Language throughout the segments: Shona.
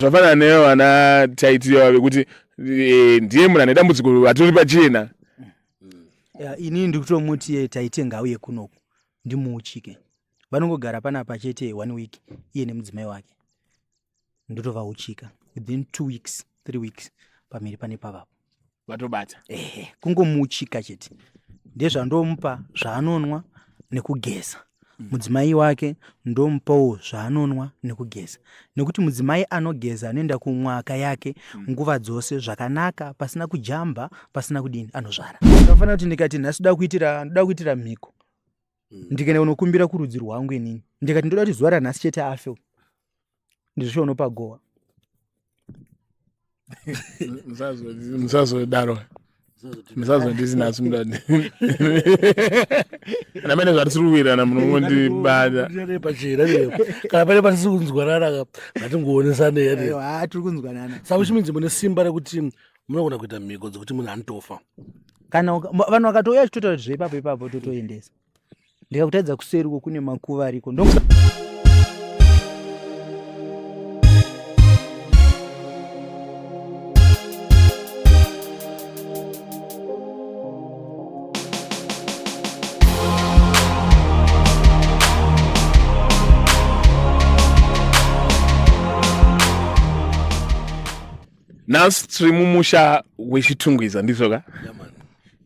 Zvafanana nevana taiti vekuti eh, ndiye munhu ane dambudziko atori pachena. Ya, ini ndikutomuti eh, taite ngauye kunoku ndimuuchike. Vanongogara panapa chete one week iye nemudzimai wake. Ndotovauchika within 2 weeks, 3 weeks pamiri pane pavapo. Vatobata. Ehe, kungomuuchika chete. Ndezvandomupa zvaanonwa nekugeza. Mudzimai wake ndomupawo zvaanonwa nekugeza. Nekuti mudzimai anogeza anoenda kumwaka yake nguva dzose zvakanaka pasina kujamba, pasina kudini anozvara. Zvakafanana kuti ndikati nhasi ndoda kuitira ndoda kuitira mhiko. Ndikaenda kunokumbira kurudzi rwangu inini. Ndikati ndoda kuti zuva ranhasi chete afe. Ndizvo unopa gowa. Musazodaro. Musazondisi nhasi mudadi. Kana mene zvatisiri kuwirirana munongondibata. Pachena kana pane patisiri kunzwanana ngatingoonesane. Aiwa, tiri kunzwanana. Saka which means mune simba rekuti munogona kuita mhiko dzekuti munhu anotofa. Kana vanhu vakatouya vachitotaura kuti zveipapo ipapo totoendesa. Ndikakutaridza kuseri uko kune makuva ariko. Nhasi tiri mumusha weChitungwiza ndizvo ka?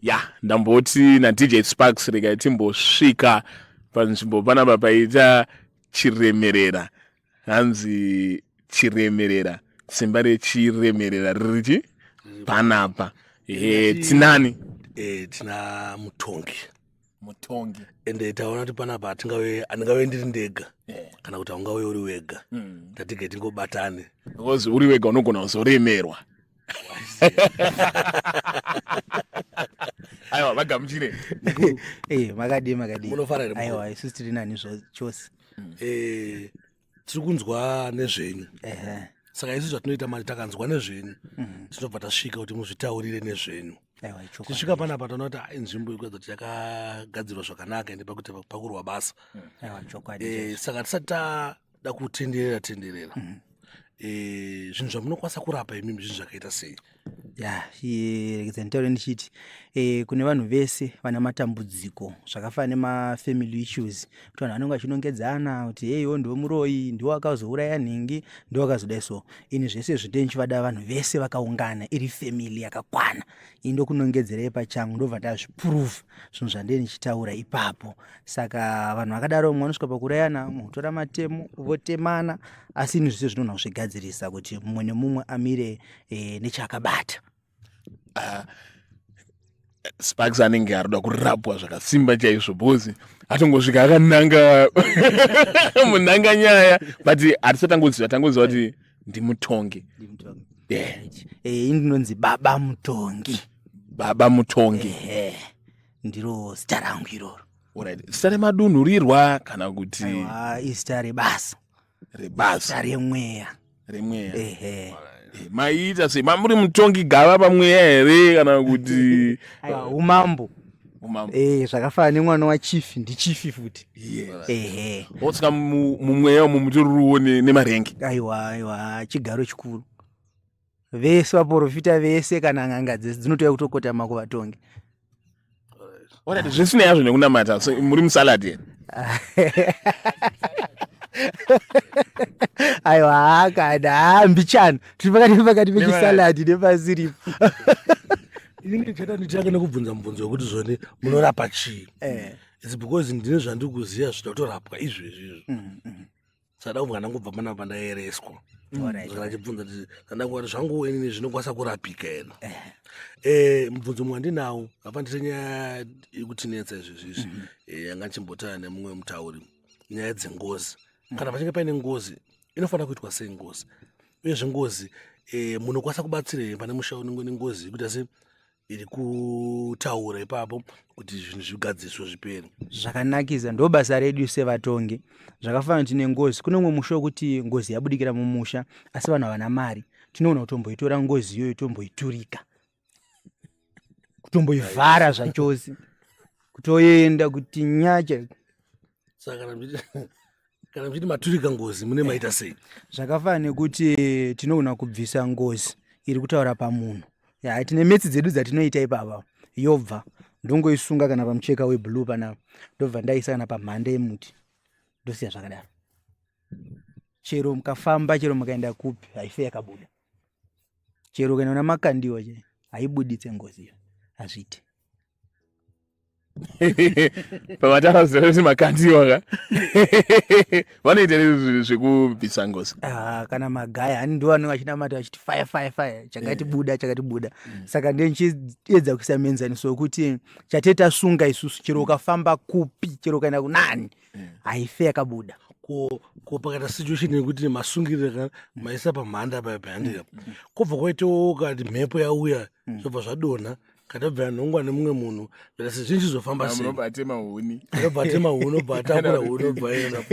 Ya, ndamboti naDJ Sparks regai timbosvika panzvimbo panapa paita chiremerera. Hanzi chiremerera, simba rechiremerera riri chi panapa. Ehe, tinani? Tina mutongi. Mutongi. Ende taona kuti panapa hatingave, handingave ndiri ndega. Kana kuti haungave uri wega. Tatige tingobatane. Because uri wega unogona kuzoremerwa. Aiwa, vagamuchire. Makadii, makadii. Munofara here? Aiwa, isusu tiri nani zvose. Tiri kunzwa nezvenyu. Saka isu zvatinoita manje takanzwa nezvenyu, tinobva tasvika kuti muzvitaurire nezvenyu. Aiwa, ichokwadi. Tisvika panapa taona kuti inzvimbo yekuratidza kuti yakagadzirwa zvakanaka ende pakuti pakurwa basa. Aiwa, chokwadi. Saka tisati tada kutenderera tenderera. Zvinhu zvamunokwanisa kurapa imimi zvinhu zvakaita sei? Ya, regedza nditaure ndichiti kune vanhu vese vane matambudziko zvakafanana nemafamily issues, kuti vanhu vanenge vachinongedzana kuti hey, iwe ndiwe muroyi, ndiwe wakazouraya nhingi, ndiwe wakazodai. So ini zvese izvi ndinenge ndichivada vanhu vese vakaungana iri family yakakwana. Ini ndokunongedzerei pachangu, ndobva ndazviprove zvinhu zvandinenge ndichitaura ipapo. Saka vanhu vakadaro mumwe anosvika pakurayana, mumwe kutora matemo votemana, asi ini zvese zvinogona kuzvigadzirisa kuti mumwe nemumwe amire nechaakabata. Sparks anenge arikuda kurapwa zvakasimba chaizvo because atongosvika akananga munanga nyaya, but hatisati tangoziva, tangoziva kuti ndimutongi. Ndimutongi. Ini ndinonzi Baba Mutongi. Baba Mutongi. Ndiro zita rangu iroro. Alright. Zita remadunhurirwa kana kuti? Aiwa, izita rebasa. Rebasa. Zita remweya. Remweya. Ehe. Maiita sei? Mamuri mutongi gava pamweya here kana kuti? Aiwa, umambo. Umambo. Zvakafanana nemwana wachief, ndichief futi. Yes. Ehe. Osika mumweya umu mutoriwo nemarengi. Aiwa, aiwa, chigaro chikuru. Vese vaprofita vese kana n'anga dzese dzinotouya kutokotama kuvatongi. Alright, zvisinei hazvo nekunamata, so muri musalad here? Aiwa, kana mbichana tiri pakati pechisaladi nepasiripo. Ini ndichada nditange nekubvunza mubvunzo wekuti zvoni munorapa chii? It's because ndine zvandiri kuziva zvida kutorapwa izvezvi izvi. Saka kubva ndangobva panapa ndaereswa. Saka ndachibvunza kuti kana zvangu inini zvinokwanisa kurapika here? Mubvunzo mumwe wandinawo, hapa ndite nyaya yekutinetsa izvezvi izvi. Yanga ndichimbotaura nemumwe mutauri, nyaya dzengozi. Kana pachinge paine ngozi, inofanira kuitwa sei ngozi? Uyezve ngozi, munokwanisa kubatsira here pane musha unenge une ngozi yekuita sei iri kutaura ipapo kuti zvinhu zvigadziriswe zvipere? Zvakanakisa, ndo basa redu sevatongi. Zvakafanana kuti nengozi, kune umwe musha wekuti ngozi yabudikira mumusha asi vanhu havana mari, tinoona kutomboitora ngozi iyoyo tomboiturika, kutomboivhara zvachose, kutoenda kuti nyacha. Saka Kana muchiti maturika ngozi, mune maita sei? Zvakafanana nekuti tinogona kubvisa ngozi iri kutaura pamunhu. Ya, tine metsi dzedu dzatinoita ipapa, yobva ndongoisunga kana pamucheka weblue panapa, ndobva ndaisa kana pamhande yemuti, ndosiya zvakadaro. Chero mukafamba, chero mukaenda kupi, haife yakabuda. Chero ukaenda kuna Makandiwa che, haibuditse ngozi iyo, hazviiti. Pamataura zita rekuti Makandiwa ka, vanoita zvekubvisa ngozi? Ah, kana magaya hani ndo vanenge vachinamata vachiti fire, fire, fire, chakati buda, chakati buda. Saka ndichiedza kuisa muenzaniso wekuti chatee tasunga isusu, chero ukafamba kupi, chero ukaenda kunani, haife yakabuda. Ko pakaita situation yekuti masungiriro ka maisa pamhanda paya payandika, kobva kwaitawo kati mhepo yauya, zvobva zvadonha, katobva yanhongwa nemumwe munhu, zvita sezvinhu chizofamba sei? Munobva atema huni. Obva atema huni, obva atakura huni, obva aenda.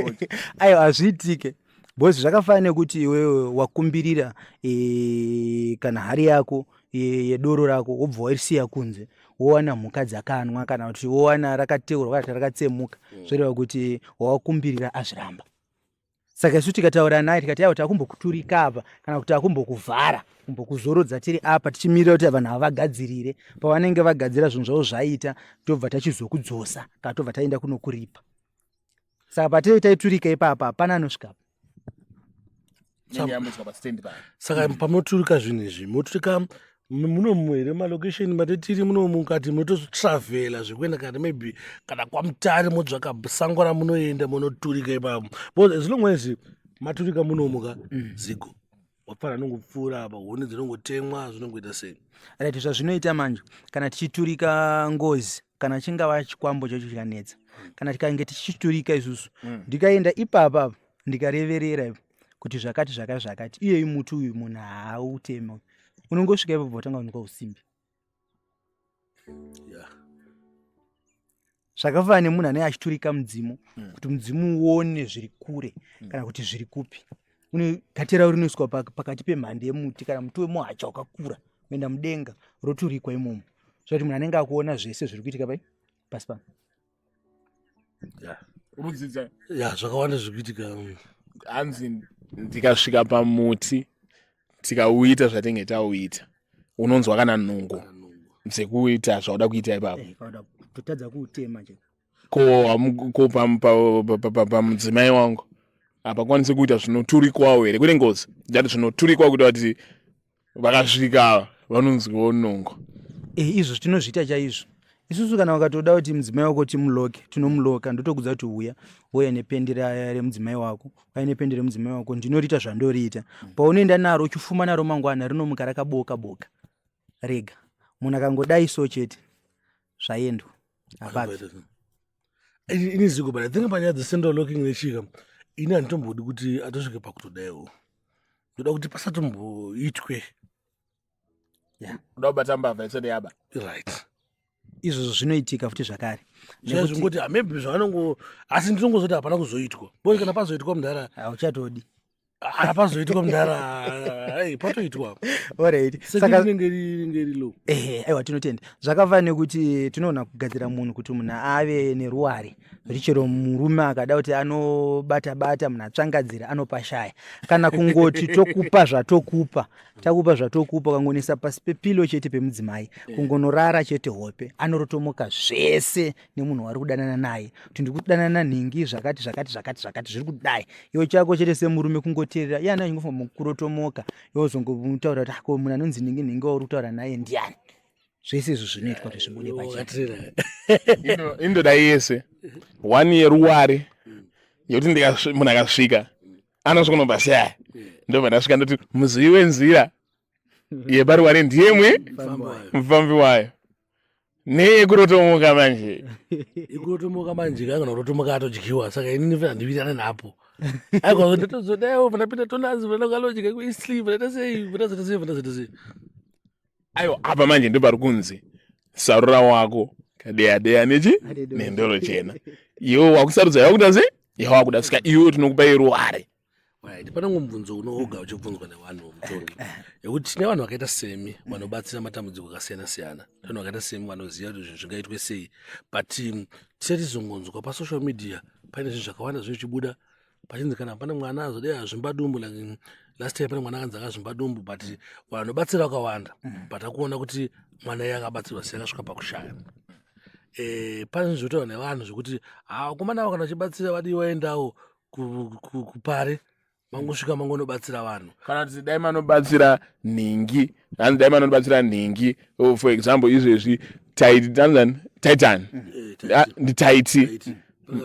Aiwa, hazviitike, because zvakafanana nekuti iwewe wakumbirira kana hari yako yedoro rako, wobva wairisiya kunze, wowana mhuka dzakanwa, kana kuti wowana rakateurwa kana kuti rakatsemuka. Zvoreva kuti wawakumbirira azviramba. Saka isu tikataura naye tikati, aiwa, takumbokuturika apa, kana kuti takumbokuvhara, kumbokuzorodza tiri apa, tichimirira kuti vanhu ava vagadzirire. Pavanenge vagadzira zvinhu zvavo zvaita, tobva tachizokudzosa, kana tobva taenda kunokuripa. Saka patei taiturika ipapa, hapana anosvikapo. Inenge yamboiswa pastand paya. Saka pamunoturika zvinhu izvi, munoturika munomu here, malocation matetiri munomu, mukati munototravhela zvekuenda kana maybe kana kwaMutare, motsvaka sango ramunoenda munoturika ipapo? Because as long as maturika munomu ka, zigo wapfana nongopfuura apa, huni dzinongotemwa, zvinongoita sei? Right, zvazvinoita manje, kana tichiturika ngozi, kana chingava chikwambo chacho chikanetsa, kana tikange tichiturika isusu, ndikaenda ipapa apa, ndikareverera ipo kuti zvakati zvakati zvakati, iyeyu muti uyu munhu haautema, unongosvika ipapo watanga kunikwa usimbi. Zvakafanana nemunhu anenge achiturika mudzimu, kuti mudzimu uone zviri kure kana kuti zviri kupi. Une gatera rinoiswa pakati pemhande yemuti, kana muti wemuhacha wakakura kuenda mudenga, roturikwa imomo, zvekuti munhu anenge akuona zvese zviri kuitika pai pasi pano. Urudzidza. Ya, zvakawanda zviri kuitika. Hanzi ndikasvika pamuti, tikauita zvatinge tauita, unonzwa kana nungo dzekuita zvauda kuita ipapo. Eh, kauda kutotadza kuutema chete. Ko pamudzimai wangu hapakwanisi kuita zvinoturikwawo here? Kune ngozi jati zvinoturikwa kuita kuti vakasvika ava vanonzwawo nungo? Izvo tinozviita chaizvo isusu. Kana ukatoda kuti mudzimai wako timuloke, tinomuloka. Ndotokudza kuti uya, wouya nependi remudzimai wako, uya nependi remudzimai wako, ndinoriita zvandoriita. Paunoenda naro, uchifuma naro, mangwana rinomuka rakaboka boka rega. Munhu akangodai so chete, zvaendwa, hapabvi. Ini ziko, but I think panyaya dzecentral locking nechika, ini handitombodi kuti atosvike pakutodaiwo. Ndoda kuti pasatomboitwe. Uda kubata mbavha isati yaba. Right. Izvozvo zvinoitika futi zvakare. Zvingoti maybe zvavanongo, asi ndinongozoti hapana kuzoitwa, because kana pazoitwa, mudhara, hauchatodi. Pazoitwa, mudhara, ai patoitwa. Alright. Saka rinenge rinenge rilo. Ehe, aiwa, tinotenda. Zvakafanana nekuti tinoona kugadzira munhu kuti munhu ave neruware, kuti chero murume akada kuti anobata bata munhu atsvangadzira, anopashaya. Kana kungoti tokupa zvatokupa, takupa zvatokupa, ukangonisa pasi pepilo chete pemudzimai, kungonorara chete hope, anorotomoka zvese nemunhu wari kudanana naye, kuti ndiri kudanana nhingi, zvakati zvakati zvakati zvakati zviri kudai. Iwe chako chete semurume kungoteerera. Iye ana achingofunga mukurotomoka, iwe uzongotaura kuti, "Ah, ko munhu anonzi nhingi nhingi wauri kutaura naye ndiani?" Zvese izvo zvinoitwa kuti zvibude pachena. Wakatirera. Indoda yese one yeruware yekuti munhu akasvika anosvika unobva shaya, ndobva ndasvika ndoti, muzivi wenzira yeparuware ndiyemwe mufambi wayo, neyekurotomoka manje. Ikurotomoka manje kana kurotomoka atodyiwa. Saka inini fana ndiwirirane napo. Aiwa, ndatozodaiwo pandapinda tonazi, pandakalodya kuEastlea, pandaita sei, pandazoita sei, pandazoita sei. Aiwa, apa manje ndopari kunzi sarura wako kadeya deya nechi nendoro chena. Iwe wakusarudza yawakuda sei, yawakuda. Saka iwe tinokupa yeruware. Right, pane mumwe mubvunzo unoga uchibvunzwa nevanhu mutongi, yekuti tine vanhu vakaita semi vanobatsira matambudziko akasiyana siyana, vanhu vakaita semi vanoziva kuti zvinhu zvingaitwe sei, but tisati tizongonzwa pasocial media paine zvinhu zvakawanda zvinhu zvichibuda. Pachinzi kana pane mwana azodei azvimba dumbu, like last year pane mwana akanzi akazvimba dumbu, but vanobatsira vakawanda, but akuona kuti mwana iye akabatsirwa sei akasvika pakushaya. Pane zvinotaurwa nevanhu zvekuti vakomana avo kana vachibatsira vadii vaendawo kupare mangosvika mangonobatsira vanhu. Kana kuti dai manobatsira nhingi, hanzi dai manobatsira nhingi. Oh, for example, izvezvi tanzani Titan. Nditaiti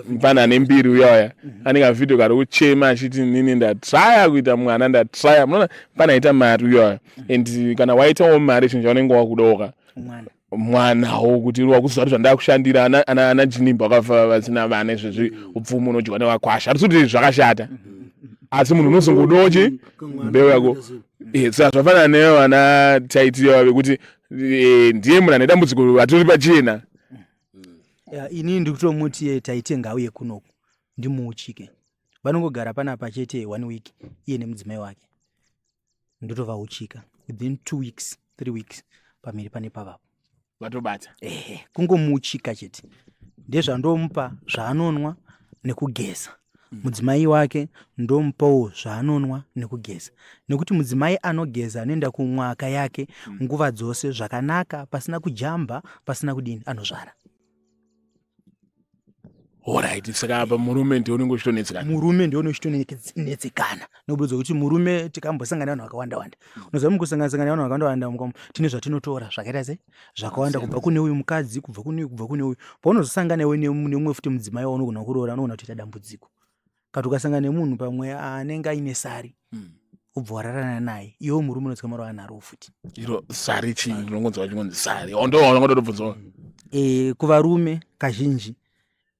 mfana ane mbiri uyaya, anenge avhidhio kari kuchema achiti, "Nini ndatraya kuita mwana, ndatraya." Munoona mfana aita mari uyaya, and kana waitawo mari, chinhu chaunenge wakudoka mwana. Mwanawo kuti wakuziva kuti zvandakushandira ana Jinimba vakafa vasina vana. Izvezvi upfumi unodyiwa nevakwasha. Hatisi kuti zvakashata, asi munhu unozongodawo chi mbeu yako. Saka zvafanana nevana Taitiwa vekuti ndiye munhu ane dambudziko atori pachena. Ya, inini ndikutomuti Taite ngauye kunoku ndimuuchike. Vanongogara panapa chete one week, iye nemudzimai wake, ndotovauchika within 2 weeks, 3 weeks, pamiri pane pavapo. Vatobata. Ehe, kungomuuchika chete, ndezvandomupa zvaanonwa nekugeza. Mudzimai wake ndomupawo zvaanonwa nekugeza, nekuti mudzimai anogeza anoenda kumwaka yake nguva dzose zvakanaka, pasina kujamba, pasina kudini, anozvara. Alright, saka apa murume ndiye unenge uchitonetsekana. Murume ndiye unochitonetsekana nokubudza kuti murume tikambosangana nevanhu vakawanda wanda. Unoziva mukusangana nevanhu vakawanda wanda tine zvatinotora zvakaita sei, zvakawanda, kubva kune uyu mukadzi, kubva kune uyu, kubva kune uyu. Paunozosangana iwe neumwe futi mudzimai waunogona kuroora, unogona kutoita dambudziko. Kati ukasangana nemunhu pamwe anenge aine sari, ubva wararana naye, iwe murume unotsika marova naro futi. Iro sari chii? Ndinongonzwa chingonzi sari, ndo wanongodotobvunzawo. Kuvarume kazhinji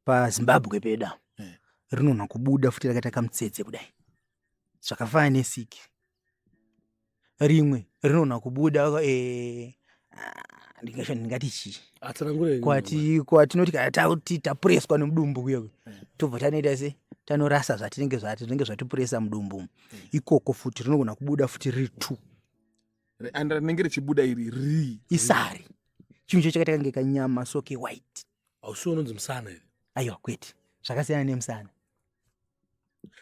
paZimbabwe peda rinonha kubuda futi rakaita kamutsetse kudai, zvakafanana nesiki. Rimwe rinonha kubuda ndingati chii? Atsanangure. Kwati kwatinoti kana tauti tapureswa nemudumbu kuya, tobva tanoita se tanorasa zvatinenge zvinenge zvatipuresa mudumbu umu. Ikoko futi rinogona kubuda futi riri two. And rinenge richibuda iri rii? Isari, chinhu cho chakaita kange kanyama so kewhite. Hausi unonzi musana here? Aiwa, kwete, zvakasiyana nemusana.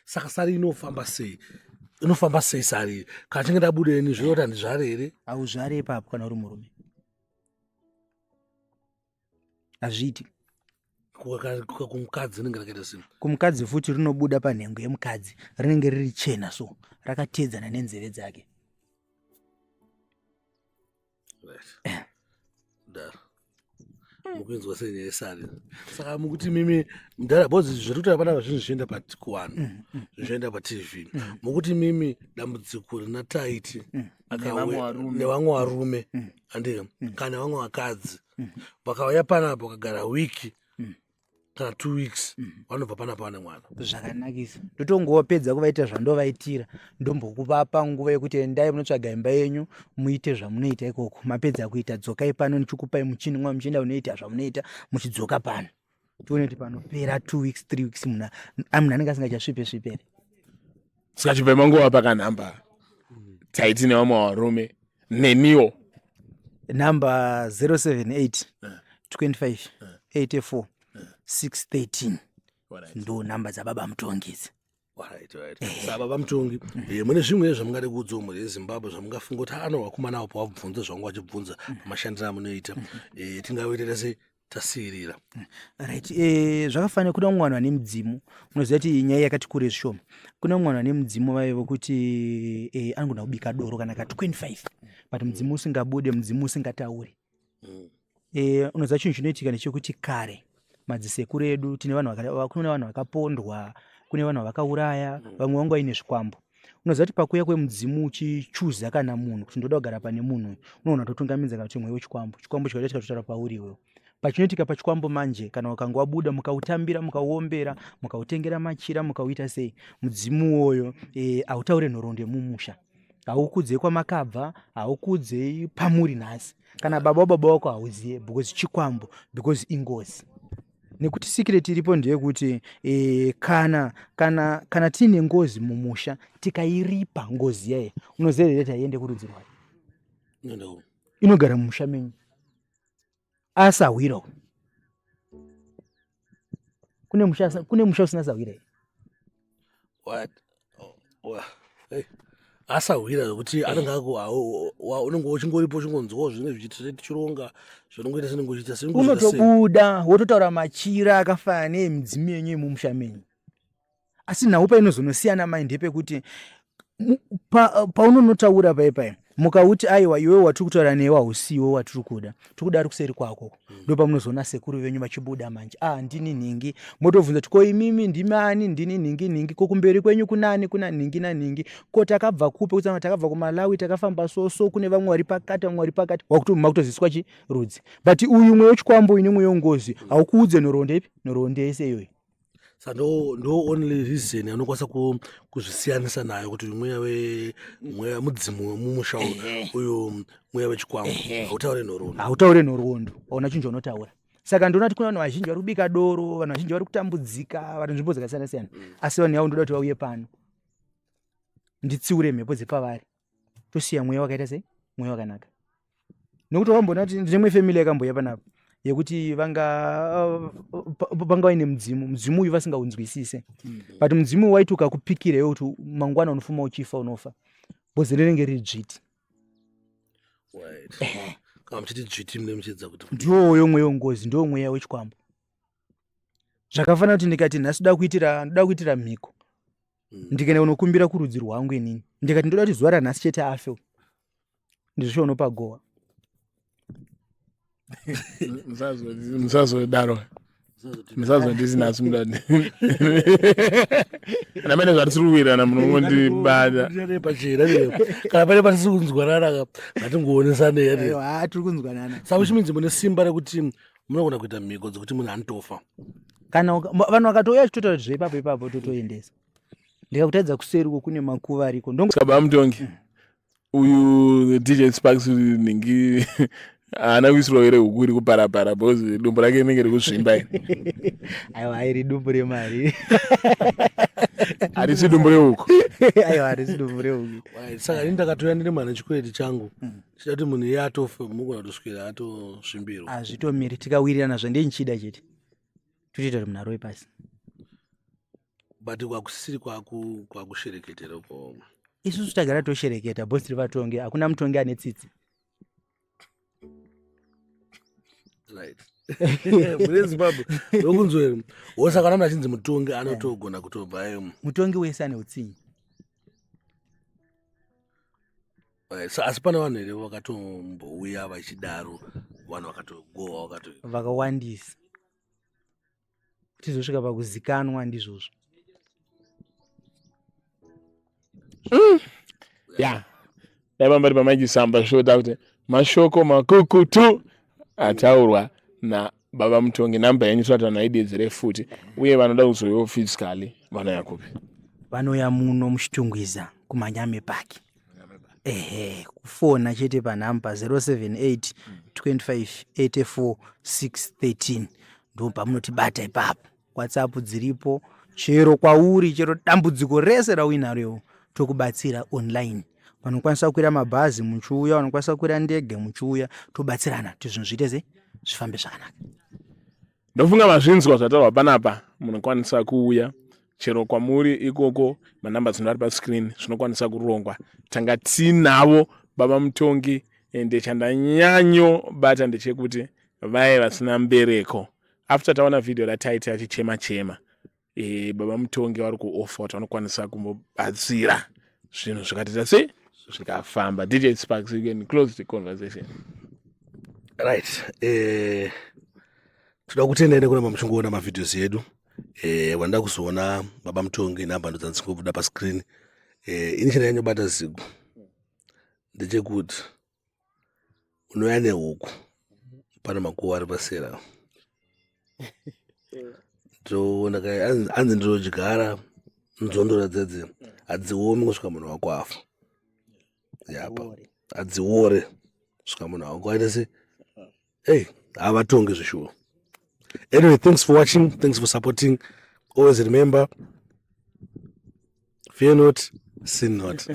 Saka sari inofamba sei? Inofamba sei sari? Kana chinge ndabuda ini, zvinoti handizvare here? Hauzvare ipapo kana uri murume, hazviiti. Kumukadzi rinenge rakaita sei? Kumukadzi futi rinobuda panhengo yemukadzi, rinenge riri chena so, rakatedzana nenzeve dzake. Right. Dara mukuinzwa sei nyaya yesari? Saka mukuti mimi mudhara, because zviri kutaura panapa zvinhu zvichienda kuvanhu, zvichienda paTV, mukuti mimi dambudziko rina Taiti Nevamwe varume. Nevamwe varume, andika, kana vamwe vakadzi vakauya panapa vakagara wiki kana 2 weeks, vanobva panapa vane mwana? Zvakanakisa. Ndotongopedza kuvaitira zvandovaitira, ndombokuvapa nguva yekuti endai munotsvaga imba yenyu, muite zvamunoita ikoko. Mapedza kuita, dzokai pano, ndichikupai muchinwa, muchienda kunoita zvamunoita, muchidzoka pano, tione kuti panopera 2 weeks, 3 weeks, munhu anenge asingachasvipe svipere. Saka chibva manguva pakanhamba Taiti nevamwe varume neniwo. Nhamba 078 25 84 613, ndo nhamba dzababa Mutongidzi. Right. Saka baba Mutongi, mune zvimwe zvamungade kuudzawo mhuri yeZimbabwe, zvamungafunga kuti ano vakomana avo pavabvunza zvavanga vachibvunza pamashandiro amunoita, tingaveitera sei tasiyirira? Right, zvakafanira kuna mumwe vanhu vane mudzimu. Unoziva kuti nyaya yakati kure zvishoma. Kuna mumwe vanhu vane mudzimu vaye vokuti anogona kubika doro kana ka 25, but mudzimu usingabude, mudzimu usingatauri. Unoziva chinhu chinoitika ndechekuti kare madzisekuru edu, tine vanhu kune vanhu vakapondwa, kune vanhu vakauraya, vamwe vanga vaine zvikwambo. Unoziva kuti pakuuya kwemudzimu uchichuza kana munhu kuti ndoda kugara pane munhu uyu, unoona kutotungamidza kana kuti mweya wechikwambo. Chikwambo chikaita chikatotaura pauri iwewe. Pachinoitika pachikwambo manje, kana ukanga wabuda, mukautambira, mukauombera, mukautengera machira, mukauita sei, mudzimu uwoyo hautaure nhoroondo yemumusha, haukudzei kwamakabva, haukudzei pamuri nhasi. Kana baba wababa wako hauziye, because chikwambo, because ingozi. Nekuti secret iripo ndeyekuti kana tiine ngozi mumusha, tikairipa ngozi yaye, unoziva here kuti haiende kurudzi rwayo? Inoenda kupi? Inogara mumusha menyu asahwira. Kune musha usina sahwira here? What? Oh, hey. Asahwira zvekuti anenge ako unenge uchingoripo uchingonzwawo zvinenge zvichitichironga zvinongoita senenge uchiita se unotobuda wototaura machira akafanana neemidzimu yenyu yemumusha menyu. Asi nhau painozonosiyana mai ndepekuti paunonotaura pa pai mukauti aiwa iwe watiri kutaura newe hausiwe watiri kuda, tiri kuda ari kuseri kwako. Ndo pamunozoona sekuru venyu vachibuda manje, ah, ndini nhingi. Motobvunza kuti ko imimi ndimi ani? Ndini nhingi nhingi. Ko kumberi kwenyu kunani? Kuna nhingi nanhingi. Ko takabva kupi? Kuti takabva kuMalawi, takafamba so so, kune vamwe vari pakati, vamwe vari pakati, makutoziswa chi rudzi. But uyu mweya wechikwambo uyu nemweya wengozi haukuudze nhoroondo ipi, nhoroondo yese iyoyo. Saka ndo only reason anokwanisa kuzvisiyanisa nayo kuti uyu mweya mweya mudzimu wemumusha uyu, uyu mweya wechikwambo hautaure nhoroondo. Hautaure nhoroondo, hauna chinhu chaunotaura. Saka ndoona kuti kuna vanhu vazhinji vari kubika doro, vanhu vazhinji vari kutambudzika, vari nzvimbo dzakasiyana siyana, asi vanhu avo ndoda kuti vauye pano nditsiure mhepo dzepavari, tosiya mweya wakaita sei, mweya wakanaka. Nekuti wamboona kuti ndine imwe family yakambouya panapa yekuti vanga vaine mudzimu, mudzimu uyu vasingaunzwisise, but mudzimu uyu waiti ukakupikira iwe kuti mangwana unofuma uchifa, unofa, bhozi rinenge riri dzviti. Kana muchiti dzviti mune muchiedza kuti ndiwoyo mweya wengozi, ndiwo mweya wechikwambo. Zvakafanana kuti ndikati nhasi ndoda kuitira mhiko, ndikaenda kunokumbira kurudzi rwangu inini, ndikati ndoda kuti zuva ranhasi chete afe, ndizvo unopa gowa. Musazodaro, musazondisi nhasi mudadi namene zvatisiri kuwirirana, munongondibata. Pachena kana pane pasisi kunzwanana, ngatingoonesanei. Aiwa, tiri kunzwanana. Saka which means mune simba rekuti munogona kuita mhiko dzekuti munhu anotofa? Kana vanhu vakatouya vachitotaura kuti zveipapo ipapo, totoendesa. Ndikakutaridza kuseri uko kune makuva ariko. Saka baba Mutongi, uyu DJ Sparks ningi haana kuisirwa here huku iri kuparapara, because dumbu rake rinenge rikuzvimba iri? Aiwa, airi dumbu remari. Harisi dumbu rehuku? Aiwa, harisi dumbu rehuku. Right, saka ini ndakatouya ndine munhu nechikwereti changu, chida kuti munhu iye atofe, mugona kutoswera atosvimbirwa? Hazvitomiri, tikawirirana zvandinchida chete, totoita kuti munhu arove pasi. But kwakusisiri kwakushereketera uko? Isusu tagara toshereketa, boss, tiri vatongi. Hakuna mutongi ane tsitsi. Right, mune Zimbabwe ndokunzweri wose kana munhu achinzi mutongi anotogona kutobva ayo. Mutongi wese ane utsinye. Right, so asi pane vanhu here vakatombouya vachidaro, vanhu vakatogohwa vakato Vakawandisa, tizosvika pakuzikanwa ndizvozvo. Ya, dai pamberi pamaichisamba shota kuti mashoko makukutu ataurwa nababa Mutongi. Namba yenyu tisati vanhu vaidedzere futi, uye vanoda kuzouyawo physically vanouya kupi? Vanouya muno muChitungwiza, kuManyame Park. Ehe, kufona chete panhamba 078 25 84 613, ndo pamunotibata ipapo. WhatsApp dziripo, chero kwauri, chero dambudziko rese rauinaro tokubatsira online. Vanokwanisa kukwira mabhazi muchiuya, vanokwanisa kukwira ndege muchiuya, tobatsirana kuti zvinhu zviite sei, zvifambe zvakanaka. Ndofunga mazvinzwa zvataurwa panapa. Munokwanisa kuuya chero kwamuri ikoko, manamba dzino ari pascreen, zvinokwanisa kurongwa. Tanga tinavo baba Mutongi, ende chandanyanyobata ndechekuti vaye vasina mbereko, after taona vhidhiyo rataiti achichema chema, baba Mutongi vari kuoffer kuti vanokwanisa kumbobatsira zvinhu zvikatoita sei, zvikafamba. DJ Sparks, you can close the conversation. Right, toda kutenda ine kuramba muchingoona mavideos edu. Wanda kuzoona baba Mutongi, namba ndo dzandisingobuda pascreen. Ini chandanyanyobata ziku ndechekuti unouya nehuku, pane makuva ari pasera, ndoona anzi ndinodyara nzondora dzedze, hadziomi kusvika munhu wako afa. Yapa hadziore kusvika munhu wako aita se hey, havatongi zvishuwa. Anyway, thanks for watching, thanks for supporting. Always remember, fear not, sin not.